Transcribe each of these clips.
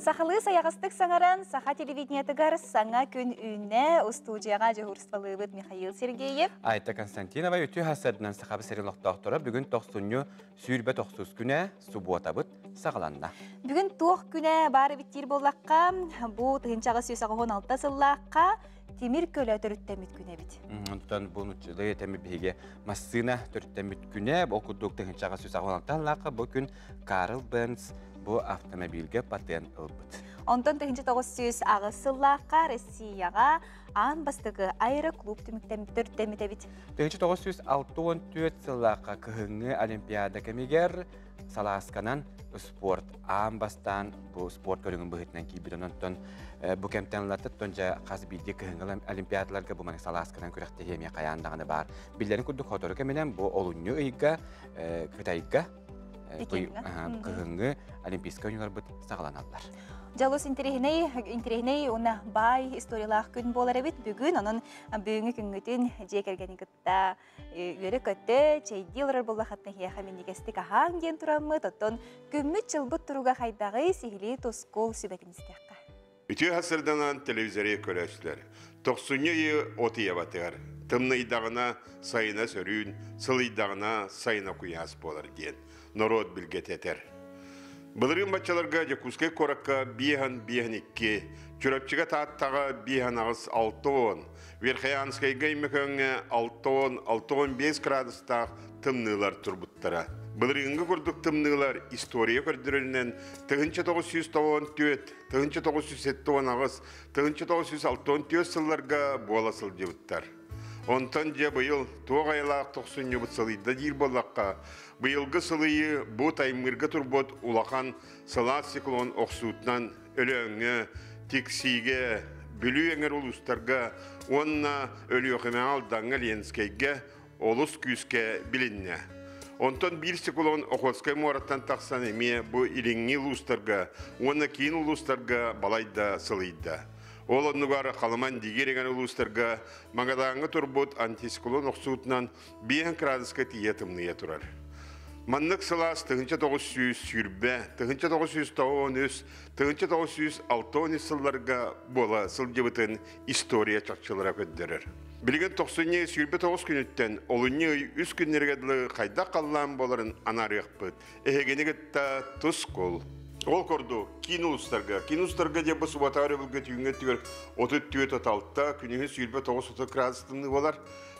Сахалыы сайаҕастык саҥаран, саха телевидениетыгар саҥа күн үүннэ. Устуудьуйаҕа дьуһуурстволыыбыт Михаил Сергеев. Айта Константинова үтүө сарсыарданан Сахабыт сирин олохтоохторо бүгүн тохсунньу 29 күнэ субуотабыт саҕаланна. Бүгүн туох күнэ баар эбит диир буоллахха, бу 1886 сыллаахха тимир көлө төрүттэммит күнэ эбит. Онтон бу нуччалыы этэммит биһиги массыына төрүттэммит күнэ, ол курдук 1886 сыллаахха бу күн Карл Бенц бу автомобильга патент ылбыт. Онтон 1908 сыллаахха Россияҕа аан бастакы аэроклуб төрүттэммит эбит. 1964 сыллаахха кыһыҥҥы Олимпиада кэмигэр салаасканан спорт аан бастаан бу спорт көрүҥүн быһыытынан киирбит. Онтон бу кэмтэн ылаттан дьэ хас биирдии кыһыҥҥы олимпиадаларга бу маны салаасканан күрэхтэһии эмиэ хайаан даҕаны баар. Биллэрин курдук сотору кэминэн бу олунньу ыйга Кытайга кыһыҥҥы Олимпийскай оонньууларбыт саҕаланаллар. Дьалус интэриэһинэй, интэриэһинэй уонна баай историялаах күн буолар эбит бүгүн. Онон бүгүҥҥү күҥҥүтүн дьиэ кэргэни кытта үөрэ-көтө, чэйдии олорор буоллаххытына эһиэхэ минньигэстик аһааҥ диэн тураммыт, оттон күммүт-дьылбыт туруга хайдаҕый, сиһилии тускул сүбэтин истиэххэ. Үтүө сарсыарданан телевизоры көрөөччүлэр. Тохсунньу ыйы от ыйабатыгар, тымныйдаҕына сайына сөрүүн, сылыйдаҕына сайына куйаас буолар диэн норуот билгэтэ этэр. Былырыын баччаларга Дьокуускай куоракка биэһэн биэһэн икки, Чурапчыга Тааттаҕа биэһэн аҕыс алта уон, Верхоянскайга Өймөкөөҥҥө алта уон 65 градустаах тымныылар турбуттара. Былырыыҥҥы курдук тымныылар история көрдөрөрүнэн 1994, 1978, 1964 сылларга буола сылдьыбыттар. Онтон дьэ быйыл туох айылаах тохсунньубут сылыйда диир буоллахха, быйылгы сылыйыы бу Таймыырга турбут улахан сылаас циклон охсуутунан Өлөөҥҥө, Тиксиигэ, Бүлүү эҥэр улуустарга уонна Өлүөхүмэҕэ, Алдаҥҥа, Ленскэйгэ олус күүскэ билиннэ. Онтон биир циклон Охотскай муораттан тахсан эмиэ бу илиҥҥи улуустарга уонна киин улуустарга балайда сылыйда. Ол оннугар Халыман Дигир эҥэр улуустарга Магадаҥҥа турбут антициклон охсуутунан 5 градуска тиийэ тымныйа турар. Маннык сылаас 1920, 1993, 1963 сылларга буола сылдьыбытын история чахчылара көрдөрөр. Билигин тохсунньу 29 күнүттэн олунньу ый үс күннэргэ дылы хайдах халлаан буоларын анаарыахпыт. Эһигини кытта тускул. Ол курдук, киин улуустарга, киин улуустарга диэн бу суббота өрөбүлгэ түүҥҥэ өттүгэр 34-36, күнүһүн 29-30 градус тымныы буолар.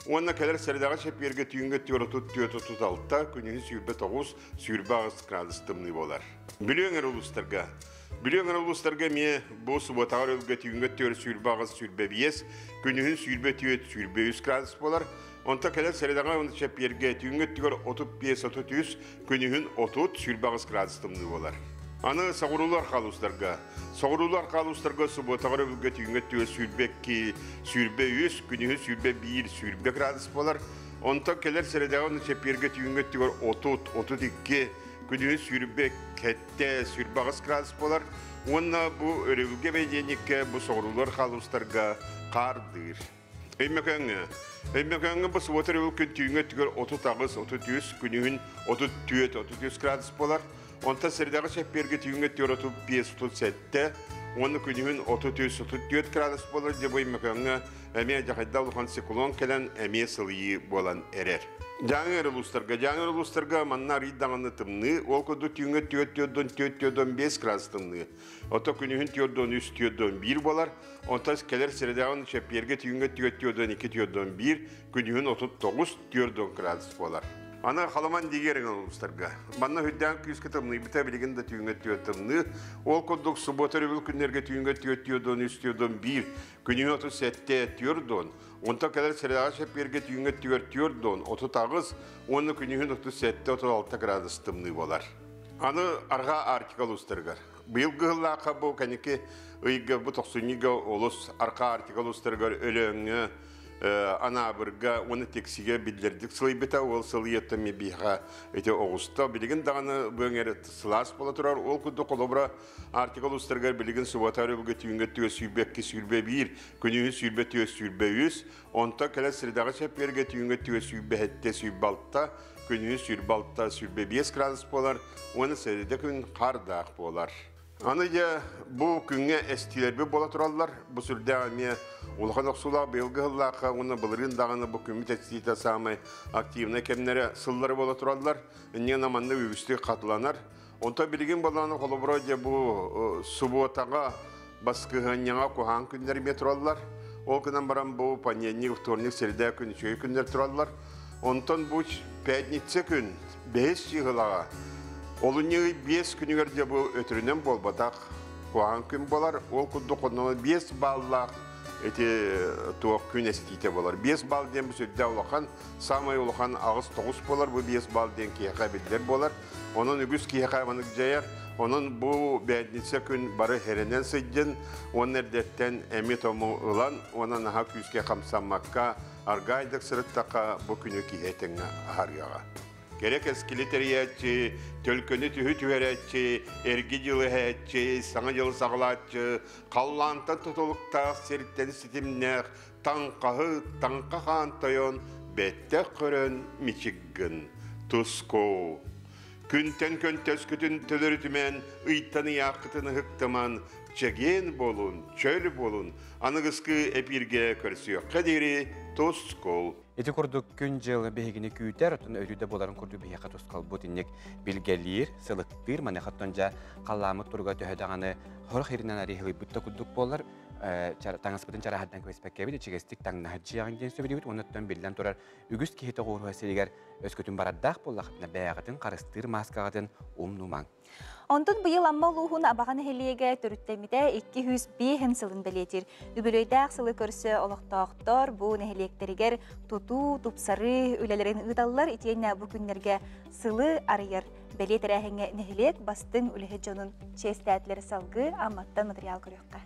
Уонна кэлэр сэрэдэҕэ чэппиэргэ түүҥҥэ өттүгэр 34-36, күнүһүн 29, 28 градус тымныы буолар. Бүлүү эҥэр улуустарга Бүлүү эҥэр улуустарга эмиэ бу субуотаҕа өрөбүлгэ түүҥҥэ өттүгэр 28, 25, күнүһүн 24, 23 градус буолар. Онтон кэлэр сэрэдэҕэ уонна чэппиэргэ түүҥҥэ өттүгэр 35, 33, күнүһүн 30, 28 градус тымныы буолар. Аны соҕуруулар халустарга. Соҕуруулар халустарга субуотаҕа өрөбүлгэ түүҥҥэ өттүгэр 22, 23, күнүһүн 21, 20 градус буолар. Онтон кэлэр сэрэдэҕэ уонна чэппиэргэ түүҥҥэ өттүгэр 30, 32, күнүһүн 27, 28 градус буолар. Уонна бу өрөбүлгэ бэйдиэнньиккэ бу соҕуруулар халустарга хаардыыр. Өймөкөөҥҥө. Өймөкөөҥҥө бу субуота өрөбүл күн түүҥҥү өттүгэр 38, 33, күнүһүн 34, 33 градус буолар. Онтон сэрдэҕэ чэппиэргэ түүҥҥү өттүгэр 35, 37 уонна күнүһүн 33, 34 градус буолар. Дьэ бу Өймөкөөҥҥө эмиэ дьахайда улахан циклон кэлэн эмиэ сылыйыы буолан эрэр. Дьааҥы эрэ улуустарга. Дьааҥы эрэ улуустарга манна арыый даҕаны тымныы. Ол курдук түүҥҥү өттүгэр 4-4-5 градус тымныы. Ото күнүһүн 4-3, 4-1 буолар. Онтон кэлэр средаҕын чэппиэргэ түүҥҥэ 4-2, 4-1, күнүһүн 39, 4 градус буолар. Аны Халаман диги эрэҥэн улуустарга. Манна үрдээн күүскэ тымныйбыта билигин да түүҥҥэ 4 тымныы. Ол курдук суббота өрөбүл күннэргэ түүҥҥэ 4 4-3, 4-1, күнүһүн 37, 4 Онтон кэлэр средаҕа чэппиэргэ түүҥҥэ 4 4 38 уонна күнүһүн 37, 36 градус тымныы буолар. Аны арҕаа Арктика улуустарыгар. Быйыл кыһыллаахха бу кэнники ыйга бу тохсунньуга олус арҕаа Арктика улуустарыгар Өлөөҥҥө, Анаабырга уонна Тиксигэ биллэрдик сылыйбыта. Ол сылыйыттан биһиэхэ ити оҕуста. Билигин даҕаны бу эҥэр сылаас буола турар. Ол курдук холобура Арктика улуустарыгар билигин суббота өрөбүлгэ түүҥҥэ өттүгэр 22, 21, күнүһүн 24, 23, онтон кэлэр средаҕа чэппиэргэ түүҥҥэ өттүгэр 27, 26, күнүһүн 26, 25 градус буолар уонна сэрэдэ күн хаардаах буолар. Аны дьэ бу күҥҥэ эстиилэрбит буола тураллар. Бу сүрдээх эмиэ улахан охсуулаах быйылгы сыллаахха уонна былырыын даҕаны бу күммүт эстиитэ саамай активнай кэмнэрэ сыллары буола тураллар. Инньэ манна үгүстүк хатыланар. Онтон билигин буоллаҕына холобура дьэ бу субуотаҕа баскыһыанньаҕа куһаҕан күннэр эмиэ тураллар. Ол гынан баран бу понедельник, вторник, среда күн үчүгэй күннэр тураллар. Онтон бу пятница күн бэһис чыыһылаҕа олунньу ый 5 күнүгэр дьэ бу өтөрүнэн буолбатах куһаҕан күн буолар. Ол курдук онно 5 баллаах ити туох күн эстиитэ буолар. 5 балл диэн бу сүрдээх улахан, саамай улахан 8-9 буолар. Бу 5 балл диэн киһиэхэ биллэр буолар. Онон үгүс киһиэхэ маннык дьайар. Онон бу бээтиниссэ күн бары эрэнэн сылдьын, уонна эрдэттэн эми-тому ылан, уонна наһаа күүскэ хамсаммакка, аргаайдык сырыттахха бу күнү киһи этэҥҥэ аһарыаҕа. Кэрэ кэскили тэрийээччи, төлкөнү түһү түһэрээччи, эрги дьылы иһээччи, саҥа дьылы саҕалааччы, халлаантан тутулуктаах сиртэн ситимнээх таҥхаһы таҥха хаан тойон бэттэх көрөн мичик гын тускуу күнтэн көнтөскүтүн төлөрүтүмэн ыйтан ыйааххытын ыһыктыман чэгиэн буолун чөл буолун аныгыскы эпииргэ көрсүөххэ диэри тускул. Ити курдук күн-дьыл биһигини күүтэр, оттон өрүү да буоларын курдук биһиэхэ тускалбыт инник билгэлиир, сылыктыыр, маныхаттан дьэ халлааммыт туруга төһө даҕаны хорох иринэн арыйыһылыйбыт да курдук буолар, таҥаспытын чарааһыттан кэбиспэккэбит, ичигэстик таҥнаһыдьыаҕын диэн сөбүлүүбүт уонна оттон биллэн турар үгүс киһи тоҕуоруһа сиригэр өскөтүн барардаах буоллахытына бэйэҕитин харыстыыр мааскаҕытын умнумаҥ. Онтон быйыл Амма улууһун Абаҕа нэһилиэгэ төрүттэммитэ 205 сылын бэлиэтиир. Үбүлүөйдээх сылы көрсө олохтоохтор бу нэһилиэктэригэр тутуу, тупсарыы үлэлэрин ыыталлар. Итиэннэ бу күннэргэ сылы арыйар бэлиэ тэрээһиҥҥэ нэһилиэк бастыҥ үлэһит дьонун чиэстээтилэр. Салгыы Амматтан материал көрүөххэ.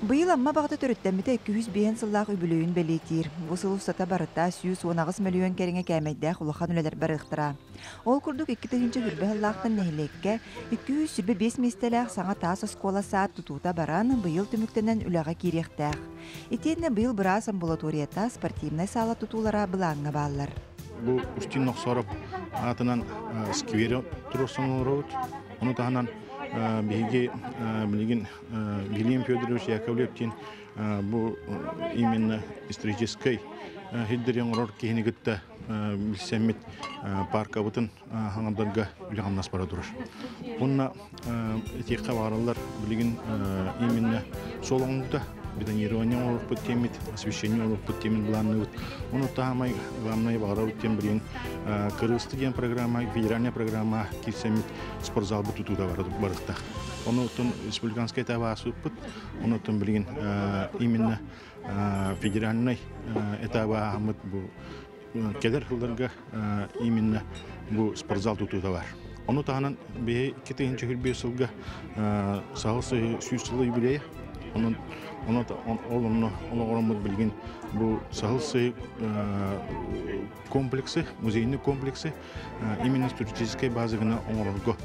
Быйыл Амма баҕата төрүттэммитэ 205 сыллаах үбүлүөйүн бэлиэтиир. Бу сыл устата барыта 118 мөлүйүөн кэриҥэ кээмэйдээх улахан үлэлэр барыахтара. Ол курдук 2020 сыллаахтан нэһилиэккэ 225 миэстэлээх саҥа таас оскуола-саад тутуута баран, быйыл түмүктэнэн үлэҕэ киириэхтээх. Итиэннэ быйыл быраас амбулаторията, спортивнай саала тутуулара былааҥҥа бааллар. Бу Устин Нохсоров аатынан сквери туруорсан олоробут. Ону таһынан биһиги билигин Вильям Федорович Яковлев диэн бу именно историческай сирдэри оҥорор киһини кытта билсэммит паркабытын хаҥардарга үлэ-хамнас бара турар. Уонна этиэххэ баҕараллар билигин именно суол оҥоһуута бетонирование оҥоруохпут диэммит, освещение оҥоруохпут диэммит былаанныыбыт. Ону таһамай главное баҕарабыт диэн билигин Кыргызты диэн программа, федеральная программа киирсэммит спортзалбыт тутуута барыахтаах. Ону оттон республиканскай этап ааспыппыт. Ону оттон билигин именно федеральный этабы ааһаммыт бу кэлэр сылларга именно бу спортзал тутуута бар. Ону таһынан биһи 2025 сылга саһыл сүүс сыл юбилейа. Онон ол онно олоҕороммут билигин бу саһыл сыһы комплексы, музейный комплексы именно туристическай база гына оҥорорго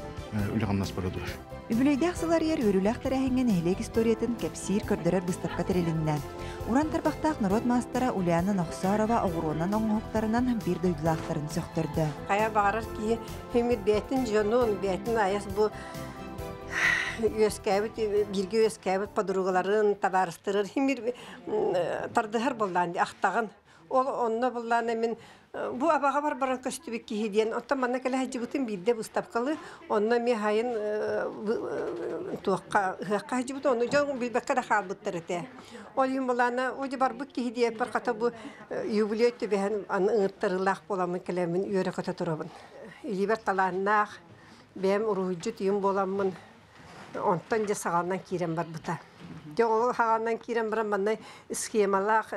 үлэ-хамнас бара турар. Үбүлүөйдээх сыл арыйар үөрүүлээх тэрээһиҥҥэ нэһилиэк историятын кэпсиир, көрдөрөр быыстапка тэрилиннэ. Уран тарбахтаах норуот маастара Ульяна Нохсорова оҕуруонан оҥоһуктарынан биир дойдулаахтарын сөхтөрдө. Хайа баҕарар киһи химир бэйэтин дьонун, бэйэтин айас бу үөскээбит, бииргэ үөскээбит подругаларын, табаарыстарын химир тардыһар буоллаан ахтаҕын. Ол онно буллаана мин бу абаҕабар баран көстүбүт киһи диэн, оттон манна кэлэ сылдьыбытым биирдэ быыстапкалы, онно эмиэ хайын туохха ыһыахха сылдьыбыт, ону дьон билбэккэ да хаалбыттар этэ. Ол иһин булаана о барбыт киһи диэппэр хата бу юбилей түбэһэн аны ыҥыртарыылаах буоламмын кэлэммин үөрэ-көтө турабын. Илиибэр талааннаах, бэйэм уруһуйдьут ийэм буоламмын Онтон дьэ саҕаланан киирэн барбыта. Дьэ ол хаҕанан киирэн баран манна схемалаах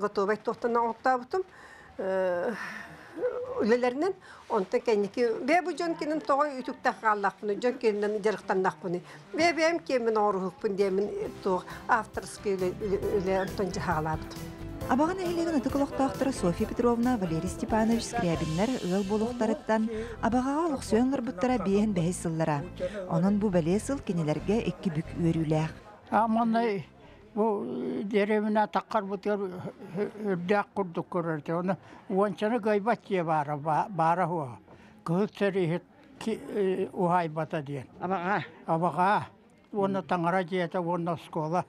готовай туохтан оҥортообутум үлэлэринэн онтон кэнники бэйэ бу дьон кинин тоҕо үтүктэх хааллахпыный дьон кининэн дьарыктаннахпыный бэйэ бэйэм киэммин оҥоруһукпун диэммин туох авторскай үлэ үлэ онтон дьэ хаалаабытым. Абаҕа нэһилиэгин ытык олохтоохторо Софья Петровна, Валерий Степанович Скрябиннэр ыал буолуохтарыттан Абаҕаҕа олохсуйан олорбуттара биэһин бэһис сыллара. Онон бу бэлиэ сыл кинилэргэ икки бүк үөрүүлээх. Манна бу дэриэбинэ атаххарбытыгар үрдээх курдук көрөр этэ. Оны уончаны кыайбат дьиэ баара, баара суоҕа. Кыһыл сэрииһит. Уһаайбата диэн. Абаҕа. Абаҕа. Уонна таҥара дьиэтэ уонна оскуола.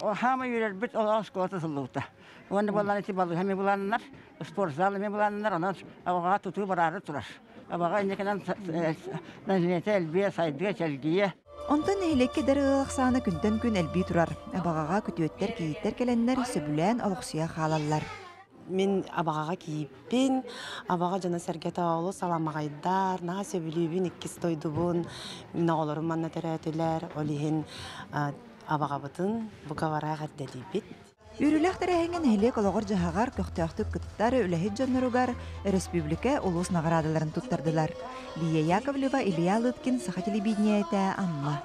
Хаама үөрэрбит ол оскуола тутуллубута. Уонна буоллар ити балыыһа эмиэ буланнар, спортзал эмиэ буланнар, онон абаҕаҕа тутуу бараары турар. Абаҕа инникинэн нэһилиэтэ элбиэ, сайдыа, чэлгийэ. Онтон нэһилиэккэ эдэр ыал ахсаана күнтэн күн элбии турар. Абаҕаҕа күтүөттэр, кийииттэр кэлэннэр сөбүлээн олохсуйа хаалаллар. Мин Абаҕаҕа киирбин, Абаҕа дьоно-сэргэтэ олус аламаҕайдар, наһаа сөбүлүүбүн иккис дойдубун, мин оҕолорум манна төрөөтүлэр, ол иһин Абаҕабытын бука бараах эрдэлиибит. Үөрүүлээх тэрээһиҥҥэ нэһилиэк олоҕор-дьаһаҕар көхтөөхтүк кыттар үлэһит дьонноругар өрөспүүбүлүкэ улуус наҕараадаларын туттардылар. Лия Яковлева, Илья Лыткин, Саха телевидениетэ, Амма.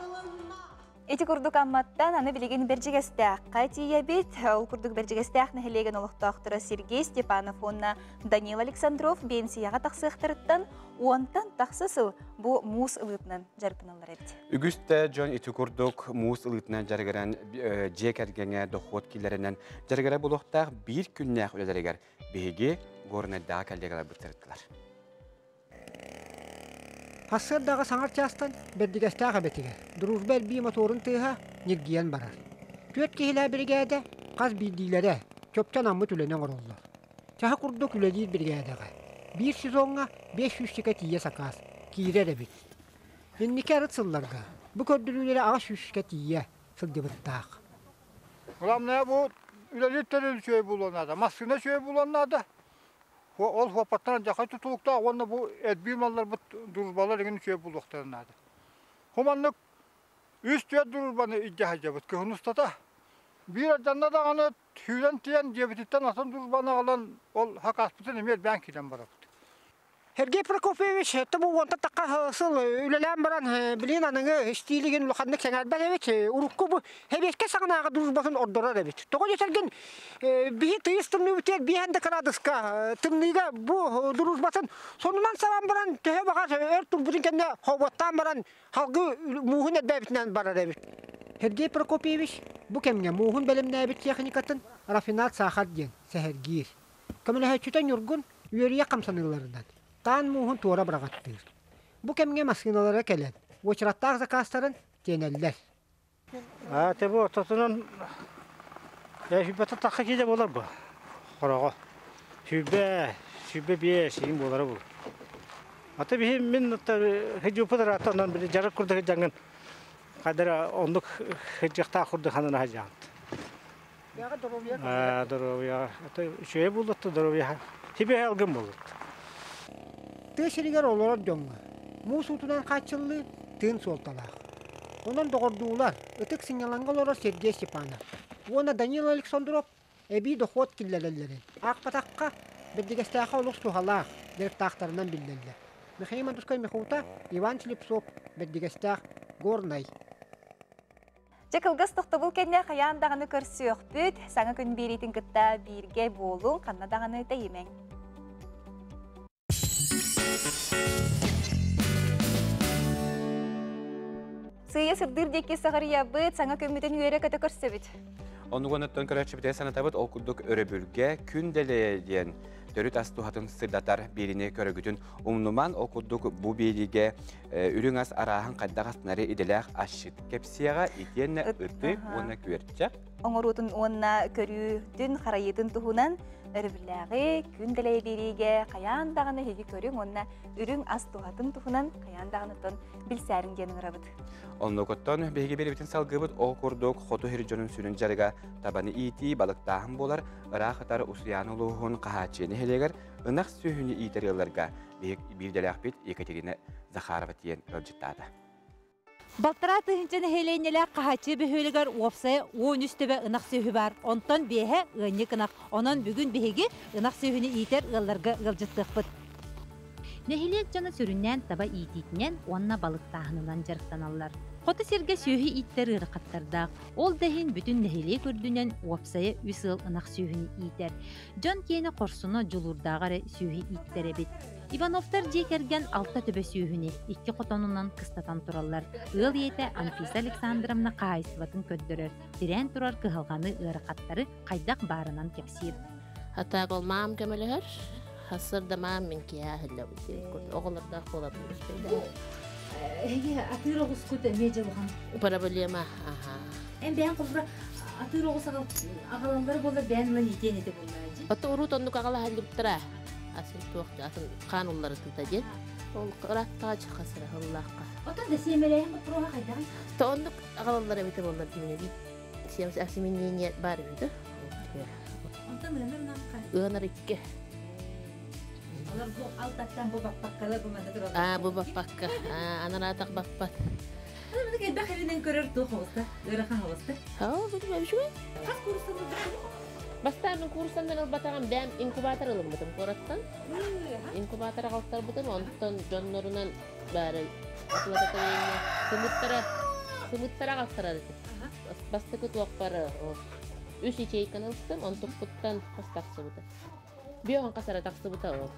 Ити курдук Амматтан аны билигин Бэрдьигэстээххэ тиийэбит. Ол курдук Бэрдьигэстээх нэһилиэгин олохтоохторо Сергей Степанов уонна Данил Александров биэнсийэҕэ тахсыахтарыттан уонтан тахса сыл бу муус ылыытынан дьарыктаналлар эбит. Үгүс да дьон ити курдук муус ылыытынан дьарыгыран дьиэ кэргэҥҥэ дохуот киллэринэн дьарыгыра буолуохтаах биир күннээх үлэлэригэр биһиги Горнайдааҕы коллегаларбыт сырыттылар. Сарсыардаҕы саҥар чаастан Бэрдигэстээх эбэтигэр Дружба эрбии мотуорун тыаһа ньиргийэн барар. Түөрт киһилээх биригээдэ хас биирдиилэрэ чопчу анаммыт үлэни оҥороллор. Чаһы курдук үлэлиир биригээдэҕэ биир сезоҥҥа 500 тиийэ сакаас киирэр эбит. Инники арыт сылларга бу көрдөрүүлэрэ 800 тиийэ сылдьыбыттаах. Главное бу үлэлиир тэрил үчүгэй буолуон наада, массыына үчүгэй буолуон наада. Ол хуоппаттан алдьархай тутулуктаах уонна бу эрбии малларбыт дружбалар игин үчүгэй буолуохтарын наада. Хуманнык үс-түөрт дружбаны илдьэ сылдьабыт кыһын устата. Биир алдьанна даҕаны сүүрэн тиийэн дьиэбититтэн атын дружбаны аҕалан ол хакааспытын эмиэ элбээн киирэн барабыт. Сергей Прокопьевич это бу уонта тахха сыл үлэлээн баран билигин аныгы стилигин улаханнык сэҥээрбэт эбит. Урукку бу Сэбиэскэй саҕанааҕы дружбатын ордорор эбит. Тоҕо диэтэргин биһи тыйыс тымныыбытыгар биэһэн да кыраадыска тымныыга бу дружбатын сонунан сабан баран төһө баҕар өр турбутун кэннэ хобуоттаан баран халгы мууһун эрбээбитинэн барар эбит. Сергей Прокопьевич бу кэмҥэ мууһун бэлэмнээбит техникатын рафинад саахар диэн сэһэргиир. Көмөлөһөөччүтэ Ньургун үөрүйэх хамсаныыларынан таан мууһун туора быраҕаттыыр. Бу кэмҥэ массыыналара кэлэн, уочараттаах закаастарын тиэнэллэр. Аата бу ортотунан сүүрбэттэн тахса киилэ буолар бу хороҕо. Сүүрбэ, 25 иин буолара бу. Ата биһи мин хыдьыппыт ыраатта онон били дьарык курдук сылдьаҥҥын хадара оннук сылдьыахтаах курдук ханан аһадьаҕын. Доруобуйаҕа. Ата үчүгэй буоллатта доруобуйаҕа. Сибиэһэй алгын буоллут. Тыа сиригэр олорор дьоҥҥо муус уутунан хааччыллыы тыын суолталаах. Онон доҕордуулар, ытык сынньалаҥҥа олорор Сергей Степанов уонна Данил Александров эбии дохуот киллэрэллэрин аахпатахха, Бэрдигэстээххэ олус туһалаах дьарыктаахтарынан биллэллэр. Михаил Мандускай Михута, Иван Слепцов, Бэрдигэстээх, Горнай. Дьэ кылгас тохтобул кэннэ хайаан даҕаны көрсүөхпүт, саҥа күн биэриитин кытта бииргэ буолуҥ, ханна даҕаны тэйимэҥ. Сыыйа сырдыыр диэки саҕарыйабыт, саҥа күммүтүн үөрэ-көтө көрсөбүт. Оннугун оттон көрөөччүбүтэ санатабыт, ол курдук өрөбүлгэ күн дэлэйэ диэн төрүт ас туһатын сырдатар биэриини көрөгүтүн умнуман, ол курдук бу биэриигэ үрүҥ ас арааһын хайдах астынары идэлээх асчыт кэпсиэҕэ, итиэннэ ыты уонна күөрчэх оҥоруутун уонна көрүүтүн, харайыытын туһунан өрөбүллээҕи күн дэлэй биэриигэ хайаан даҕаны эһиги көрүҥ уонна үрүҥ ас туһатын туһунан хайаан даҕаныттан билсээриҥ диэн ыҥырабыт. Оннукуттан биһиги биэрибитин салгыыбыт ол курдук хоту сир дьонун сүрүн дьарыга табаны иитии, балыктааһын буолар, ыраах ытар Усуйаан улууһун Хаһааччыйа нэһилиэгэр ынах сүөһүнү иитэр ыалларга биирдэлээхпит Екатерина Захарова тиийэн ыалдьыттаата. Балтараа тыһыынча нэһилиэнньэлээх Хаһааччы бөһүөлэгэр уопсайа 13 төбө ынах сүөһү баар. Онтон биэһэ ыанньык ынах. Онон бүгүн биһиги ынах сүөһүнү иитэр ыалларга ыалдьыттыахпыт. Нэһилиэк дьоно сүрүннээн таба иитиитинэн уонна балыктааһынынан дьарыктаналлар. Хоту сиргэ сүөһү ииттэр ыарахаттардаах. Ол да иһин бүтүн нэһилиэк үрдүнэн уопсайа үс ыал ынах сүөһүнү иитэр. Дьон киэнэ хорсуна дьулуурдааҕа эрэ сүөһү ииттэр эбит. Ивановтар дьиэ кэргэн алта төбө сүөһүнү икки хотонунан кыстатан тураллар. Ыал ийэтэ Анфиса Александровна хаһаайыстыбатын көрдөрөр, тирээн турар кыһалҕаны, ыарахаттары хайдах баарынан кэпсиир. Хата ол маам көмөлөһөр. Хассарда маам мин киһи аһыллабыт диэбит курдук. Оҕолордоох буолабын Бу эһиги атыыр оҕускут эмиэ дьылҕан. Проблема, аха. Эн бэйэн холбура атыыр оҕус аҕалаллара буоллар бэйэн ылан иитиэн этэ буоллаа дии. Ото урут оннук аҕалаһаллыбыттара. Атын туох атын хаан улларытыыта диэн. Ол ырааттаҕа чахасыра ыллаахха. Отон да сиэмэлээһин боппуруоһа хайдаҕый? То оннук аҕалаллар эбитэ буоллар диминэбин. Осеменение баар үһү да. Онтон ыанар ынахха? Ыанар икки. Олор бу алтаттан бу баппаккалар бу манна тураллар. Аа, бу баппакка. Аа, анараатах баппат. Маны элбэх эринэн көрөр туох оҕуста? Ыарахан оҕуста. Аа, билбэм үчүгэй. Хас курстан ылбыккын? Бастаан мин курстан ылбатаҕым, бэйэм инкубатор ылыммытым куораттан. Инкубатор аҕалтарбытым, онтон дьоннорунан баары атлататарыйна сымыттара сымыттара аҕалтарар этим. Бастакы туохпар үс ячейканы ылтым, онтукпуттан хас тахсыбыта. Биоһон хас эрэ тахсыбыта ол.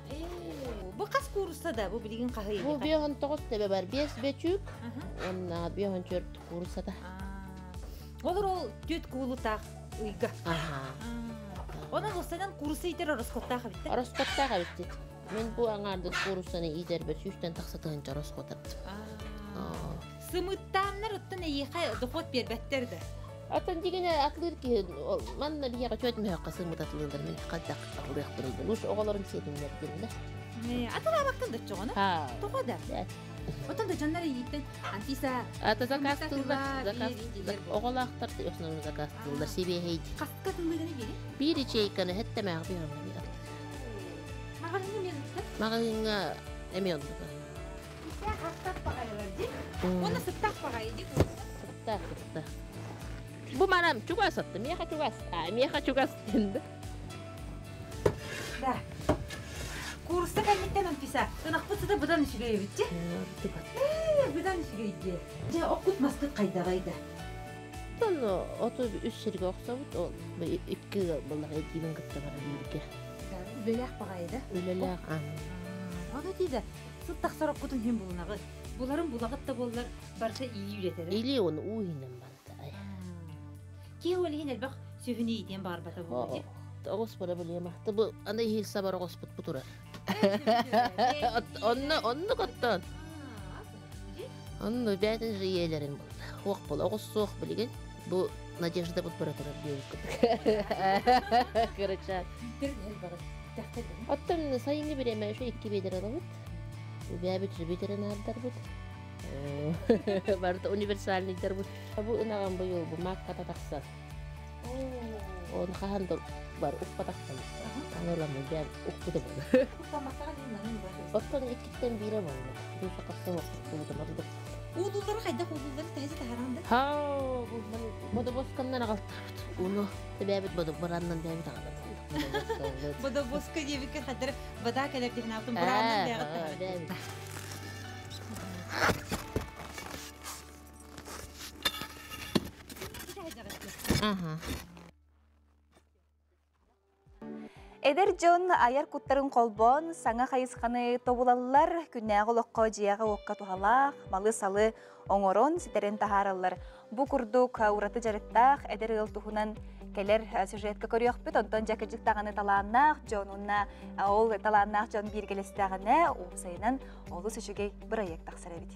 Бу хас куурусса да, бу билигин хаһый? Бу биоһон тоҕус төбө бар, биэс бөчүүк, уонна биоһон түөрт кууруссата. Олор ол түөрт куулутаах ыйга. Онон устанан куурусса иитэр ороскуоттаах эбит да? Ороскуоттаах эбит. Мин бу аҥаардас кууруссаны иитэрбэр сүүстэн тахса тыһыынча ороскуотардым. Сымыттааннар оттон эйиэхэ дохуот биэрбэттэр да? Оттон дьигинэ атлыыр киһи манна биһиэхэ чүөт мөһөххө сымыт атылыыллар мин хайдах атылыахпын ыйдым. Уж оҕолорум сиэтиннэрдим да. Атылаабаккын да оччоҕуна? Тоҕо да? Оттон да дьоннор эйииттэн Анфиса Ата заказ тыллар, заказ оҕолоохтор основном заказ тыллар сибиэһэй. Хаска тыллыганы бири? Биир ячейканы хэттэмээх биир онно Маҕаһыыҥҥа эмиэ Маҕаһыыҥҥа эмиэ оннук. Хастаах баҕайылар дии. Уонна сыттаах баҕайы дии. Сыттаах, сыттаах. Бу манам чугас атты, миэхэ чугас. А, миэхэ чугас диэн Да. Курста кэнниттэн Анфиса, ынахпыт сыта быдан үчүгэй эбит дии. Быдан үчүгэй дии. Дьэ, оккут маскыт хайдаҕай да? Оттон оту үс сиргэ охсобут, ол икки былаҕа эдиибин кытта барар бииргэ. Үлэлээх баҕайы да? Үлэлээх. Ону дии да, сыт тахсар оккутун иһин булунаҕыт. Буларын булаҕыт да буоллар, барыта ии үлэтэрэ. Или оны уу иһинэн барыта. Киһи ол иһин элбэх сүһүнү иитиэн баҕарбата буолуо дии. Оҕус проблема. Бу аны иһил сабар оҕуспут бу турар. Онно оннук оттон. Онно бээтин же иэлэрин булда. Хуох бол оҕус суох билигин. Бу Надежда бут бара турар диэбит Кырачаан. Оттон сайыҥҥы бириэмэ үчү икки биэдэр алабыт. Бэбит жибитерин ардарбыт. Барыта универсальныйдарбыт. Бу ынаҕам быйыл бу маакката тахсар. Он хаһан да бар укпатахтан. Аныламы бэм укпута буолар. Оттон иккиттэн биирэ буолла. Душа тахса уоппутум ордук. Уулууллары хайдах уулууллары тэһэси таһаран да? Хау, бу бодобосканнан аҕалтаабыт. Уну тэбээбит бодо бараннан бэбит аҕалат. Бодобоска диэбиккэ хаддар вода кэлэр диэн аптын бурааннан бэҕит таһаран. Ага. Эдэр дьон айар куттарын холбоон саҥа хайысханы тобулаллар, күннээҕи олоххо дьиэҕэ-уокка туһалаах малы-салы оҥорон ситэрэн таһаараллар. Бу курдук ураты дьарыктаах эдэр ыал туһунан кэлэр сюжетка көрүөхпүт. Онтон дьэкэдьик даҕаны талааннаах дьон уонна ол талааннаах дьон бииргэлэстэҕинэ уопсайынан олус үчүгэй бырайыак тахсар эбит.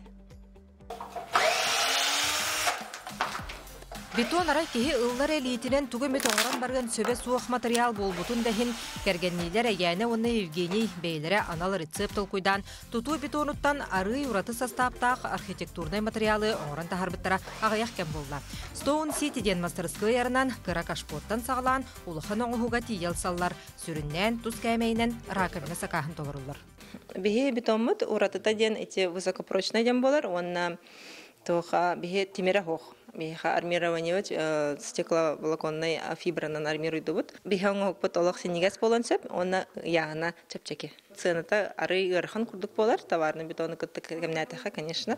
Бетон арай киһи ыллар элиитинэн тугу эмит оҥорон барыан сөбө суох матырыйаал буолбутун да иһин, кэргэнниилэр Эйээнэ уонна Евгений бэйэлэрэ анал рецепт толкуйдаан, тутуу бетонуттан арыый ураты састааптаах архитектурнай матырыйаалы оҥорон таһаарбыттара аҕыйах кэм буолла. Stone City диэн мастарыскыай арынан кыра кашпоттан саҕалаан улахан оҥоһууга тиийэ ылсаллар, сүрүннээн тус кээмэйинэн раковина сакааһын толоруллар. Биһи бетоммут уратыта диэн ити высокопрочный диэн буолар уонна туоха биһи тимирэ суох. Биһиэхэ армированиебыт стекловолоконнай фибранан армируйдубут. Биһи оҥоһукпут олох синньигэс буолуон сөп уонна ыйааһына чэпчэки. Сыаната арый ыарахан курдук буолар, товарный бетону кытта кэмнээтэххэ, конечно.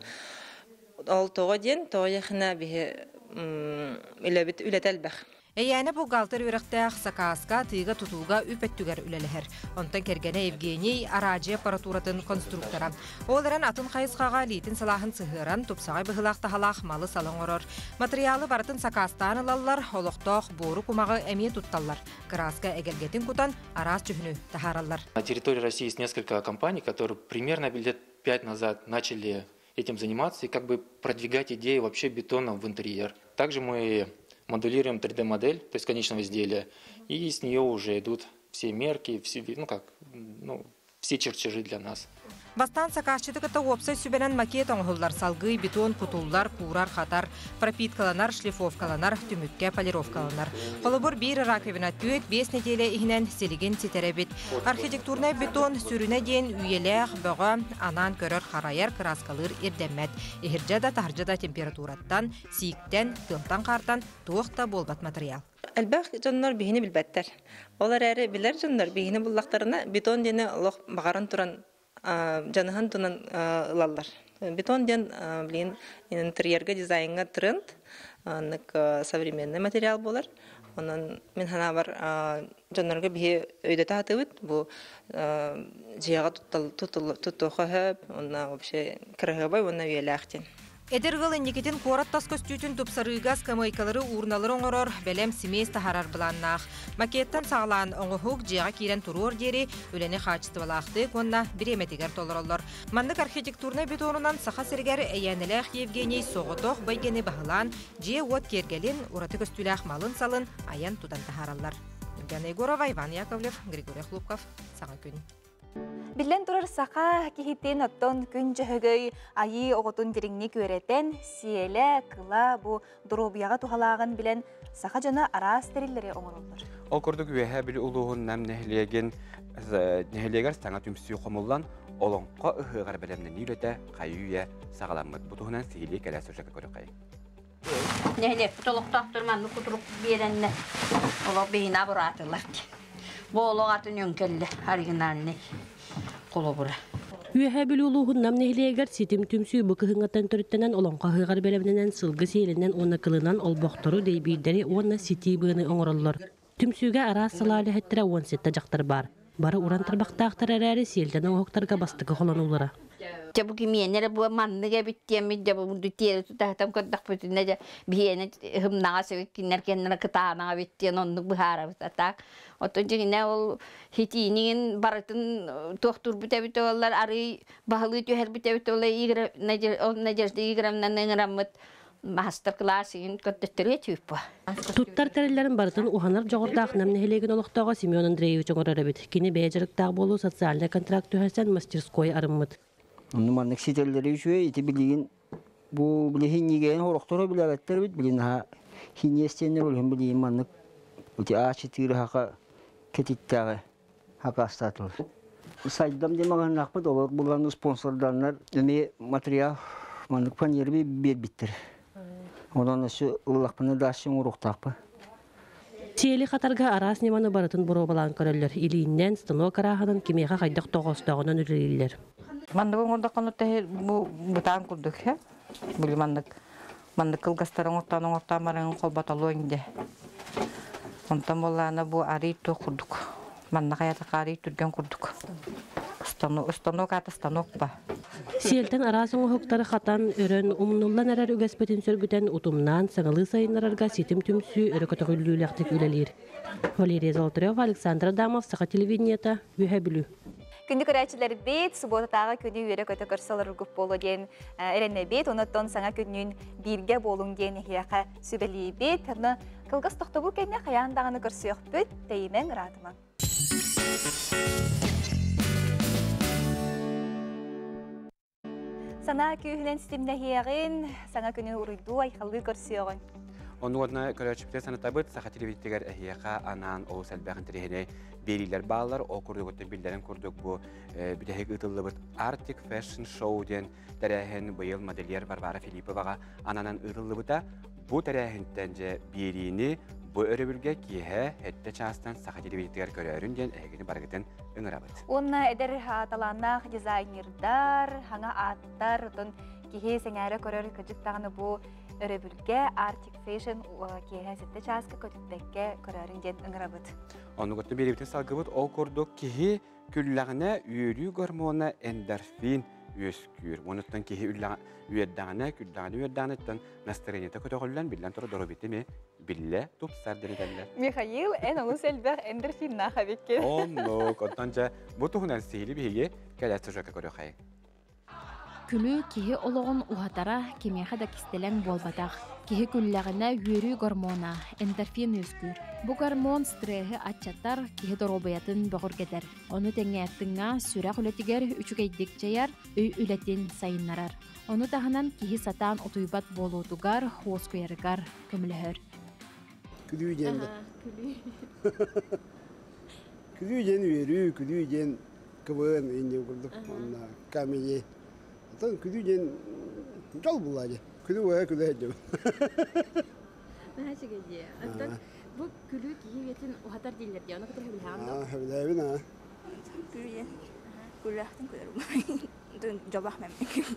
Ол тоҕо диэн, тоҕо диэхинэ биһи үлэбит үлэтэ элбэх. Эйээнэ бухгалтер үөрэхтээх сакааска, тыыга-тутууга үп өттүгэр үлэлэһэр. Онтон кэргэнэ Евгений араадьыйа аппаратуратын конструктора. Ол эрэн атын хайысхаҕа илиитин салааһын сыһыаран, тупсаҕай быһыылаах-таһалаах малы-салы оҥорор. Матырыйаалы барытын сакаастаан ылаллар, олохтоох буору-кумаҕы эмиэ тутталлар. Кырааска эгэлгэтин кутан, араас дьүһүнү таһаараллар. На территории России есть несколько компаний, которые примерно лет пять назад начали этим заниматься и как бы продвигать идею вообще бетона в интерьер. Также мы моделируем 3D-модель, то есть конечного изделия, и с нее уже идут все мерки, все, ну как, ну, все чертежи для нас. Бастаан сакаасчыты кытта уопсай сүбэнэн макет оҥоһуллар, салгыы бетон кутуллар, куурар-хатар, пропиткаланар, шлифовкаланар, түмүккэ полировкаланар. Холобур, биир раковина 4-5 нэдиэлэ иһинэн силигин ситэрэбит. Архитектурнай бетон сүрүнэ диэн үйэлээх, бөҕө, анаан көрөр-харайар, кырааскалыыр ирдэммэт. Иһирдьэ да, таһырдьа да температураттан, сииктэн, тыалтан-хаартан туох да буолбат матырыйаал. Элбэх дьоннор биһини билбэттэр. Ол эрээри билэр дьоннор биһини буллахтарына бетон диэни олох баҕаран туран дьаныһан тунан ылаллар. Бетон диэн билигин интерьерга дизайҥҥа тренд, аннык современный материал буолар. Онон мин санаабар дьоннорго биһи өйдөтө сатыыбыт. Бу дьиэҕэ туттуохха сөп, уонна вообще кыраһыабай уонна үйэлээх диэн. Эдэр ыал инникитин куорат тас көстүүтүн тупсарыыга скамейкалары, урналары оҥорор, бэлэм симиэс таһаарар былааннаах. Макеттан саҕалаан оҥоһук дьиэҕэ киирэн туруор диэри үлэни хаачыстыбалаахтык уонна бириэмэтигэр толороллор. Маннык архитектурнай бетонунан Саха сиригэр Эйээнэлээх Евгений соҕотох бэйгэни баһылаан, дьиэ-уот киэргэлин, ураты көстүүлээх малын-салын айан-тутан таһаараллар. Ульяна Егорова, Иван Яковлев, Григорий Хлопков. Саҥа күн. Биллэн турар саха киһитин оттон күн дьөһөгөй айыы оҕотун дириҥник үөрэтэн, сиэлэ, кыла бу доруобуйаҕа туһалааҕын билэн саха дьоно араас тэриллэри оҥороллор. Ол курдук Үөһээ Бүлүү улууһун Нам нэһилиэгин нэһилиэгэр саҥа түмсүү хомуллан Олоҥхо ыһыаҕар бэлэмнэнии үлэтэ хайыы-үйэ саҕаламмыт. Бу туһунан сиһилии кэлэ сюжекка көрүөххэйиҥ. Нэһилиэкпит олохтоохтор маннык кутурук биэрэннэр олох биһиги абыраатылар дии. Бу олох атын өҥкөллө оригинальный холобура. Үөһээ Бүлүү улууһун Нам нэһилиэгэр Ситим түмсүү бу кыһыҥҥыттан төрүттэнэн Олоҥхо ыһыаҕар бэлэмнэнэн сылгы сиэлинэн уонна кылынан олбохтору, дэйбиирдэри уонна ситии быаны оҥороллор. Түмсүүгэ араас салаа үлэһиттэрэ 17 дьахтар баар. Бары уран тарбахтаахтар эрээри сиэлтэн оҥоһуктарга бастакы холонуулара. Дьэ бу кимиэнэ эрэ бу маннык эбит диэммит дьэ бу тиэрэ тутаһытан көрдөхпүтүнэ дьэ биһиэнэ һымнаҕас эбит кинилэр кэннэрэ кытаанаҕа эбит диэн оннук быһаарабыт а так оттон дьиҥинэ ол хитиинигин барытын туохтуурбут эбит оллар арый баһылыы түһэрбит эбит ол Надежда Игоревнаны ыҥыраммыт маастар-кылаас иһин көрдөттөрүө түүппэ. Туттар тэриллэрин барытын уһанар дьоҕурдаах Нам нэһилиэгин олохтооҕо Семен Андреевич оҥорор эбит. Кини бэйэ дьарыктаах буолуу социальнай контракт түһэрсэн мастерской арыммыт. Онну маннык ситэллэри үчүгэй ити билигин бу билиһин ньигэйин хорохторо билэбэттэр эбит билин аха хиньиэстиэннэр олүһүн билигин маннык ити аачытыыр хака кэтиттээҕи хакаастаатылар. Сайдам диэн маҕаһыыннаахпыт олор булан спонсорданнар эмиэ материал маннык фанеры биэрбиттэр. Онон өссө ыллахпына дальше оҥоруохтаахпын. Сиэли хатарга араас ньыманы барытын боруобалаан көрөллөр. Илииннэн, станок арааһынан кимиэхэ хайдах тоҕоостооҕунан үлэлииллэр. Маннык оҥордоххуна бу бытаан курдук һэ. Били маннык маннык кылгастары оҥортоон оҥортоон баран холботолуоҥ дьэ. Онтон буоллаҕына бу арый туох курдук. Манна хайатахха арый түргэн курдук. Станок аата станок ба. Сиэлтэн араас оҥоһуктары хатан, өрөн, умнуллан эрэр үгэспитин сөргүтэн, утумнаан, саҥалыы сайыннарарга ситим түмсүү өрө көтөҕүллүүлээхтик үлэлиир. Валерия Золотарева, Александр Адамов, Саха телевидениета, Үөһээ Бүлүү. Күндү көрөөччүлэрбит, субуотатааҕы күнү үөрэ-көтө көрсө олороргут буолуо диэн эрэнэбит. Онон саҥа күннүүн бииргэ буолуҥ диэн эһиэхэ сүбэлиибит. Онно кылгас тохтобул кэннэ хайаан даҕаны көрсүөхпүт, тэйимэҥ, ыраатымаҥ. Санаа күүһүнэн ситимнэһиэҕин, саҥа күнү уруйдуу айхаллыы көрсүөҕүн. Онуодна көрөөччүбүтүгэр санатабыт, саха телевизиятыгар эһиэхэ анаан олус элбэх интэриэһинэй биэриилэр бааллар. Ол курдугуттан биллэрин курдук бу бүтэһик ыытыллыбыт Arctic Fashion Show диэн тэрээһин быйыл модельер Варвара Филипповаҕа ананан ыытыллыбыта. Бу тэрээһинтэн дьэ биэриини бу өрөбүлгэ киэһэ сэттэ чаастан саха телевизиятыгар көрөөрүн диэн эһигини барыгытын ыҥырабыт. Уонна эдэр талааннаах дизайнердар, хаҥа ааттар, отон киһи сэҥээрэ көрөр кырдьык даҕаны бу өрөбүлгэ Arctic Fashion киэһэ 7 чааска көтүппэккэ көрөөрүн диэн ыҥырабыт. Оннугуттан биэриибитин салгыбыт ол курдук киһи күллэҕинэ үөрүү гормона эндорфин үөскүүр. Онуттан киһи үөрдэҕинэ, күллэҕинэ үөрдэҕинэттэн настроениета көтөҕүллэн, биллэн турар доруобуйата эмиэ биллэ тупсар дэнэтэллэр. Михаил, эн олус элбэх эндорфиннаах эбиккин. Оннук. Оттон дьэ, бу туһунан сиһили биһиги кэлэр сюжекка көрүөххэйиҥ. Күлүү киһи олоҕун уһатара кимиэхэ да кистэлэҥ буолбатах. Киһи күллэҕинэ үөрүү гормона, эндорфин үөскүүр. Бу гормон стреһи аччатар, киһи доруобуйатын бөҕөргөтөр. Ону тэҥэ тыҥа сүрэх үлэтигэр үчүгэйдик дьайар, өй үлэтин сайыннарар. Ону таһынан киһи сатаан утуйбат буолуутугар, уоскуйарыгар көмөлөһөр. Күлүү диэн да. Күлүү диэн үөрүү, күлүү диэн КВН иннин курдук онно комедия. Оттон күлүү диэн дьол булла дии. Күлүү уоһа күлэ сылдьабын. Наһаа үчүгэй дии. Оттон бу күлүү киһи үйэтин уһатар дииллэр дии. Ону кытары сөбүлэһэҕин дуо? Сөбүлэһэбин аа. Күлүү диэн күллээхтин күлэрим. Дьоллоох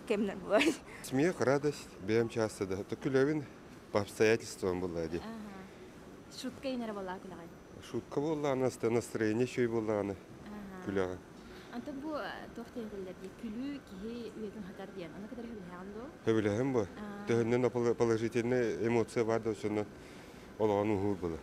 кэмнэр булар. Смех, радость, бэйэм часто да. Күлэбин по обстоятельствам была дии. Шутка инэрэ буоллаа күлэҕин. Шутка буоллаҕына, настроение үчүгэй буоллаҕына күлэҕин. Антон бу туох диэн этэллэр дии, күлүү киһи үйэтин уһатар диэн. Ону кытары сөбүлэһэҕин дуо? Сөбүлэһэм бу. Төһөннөн положительный эмоция бар да оччонон олоҕун уһуур буолар.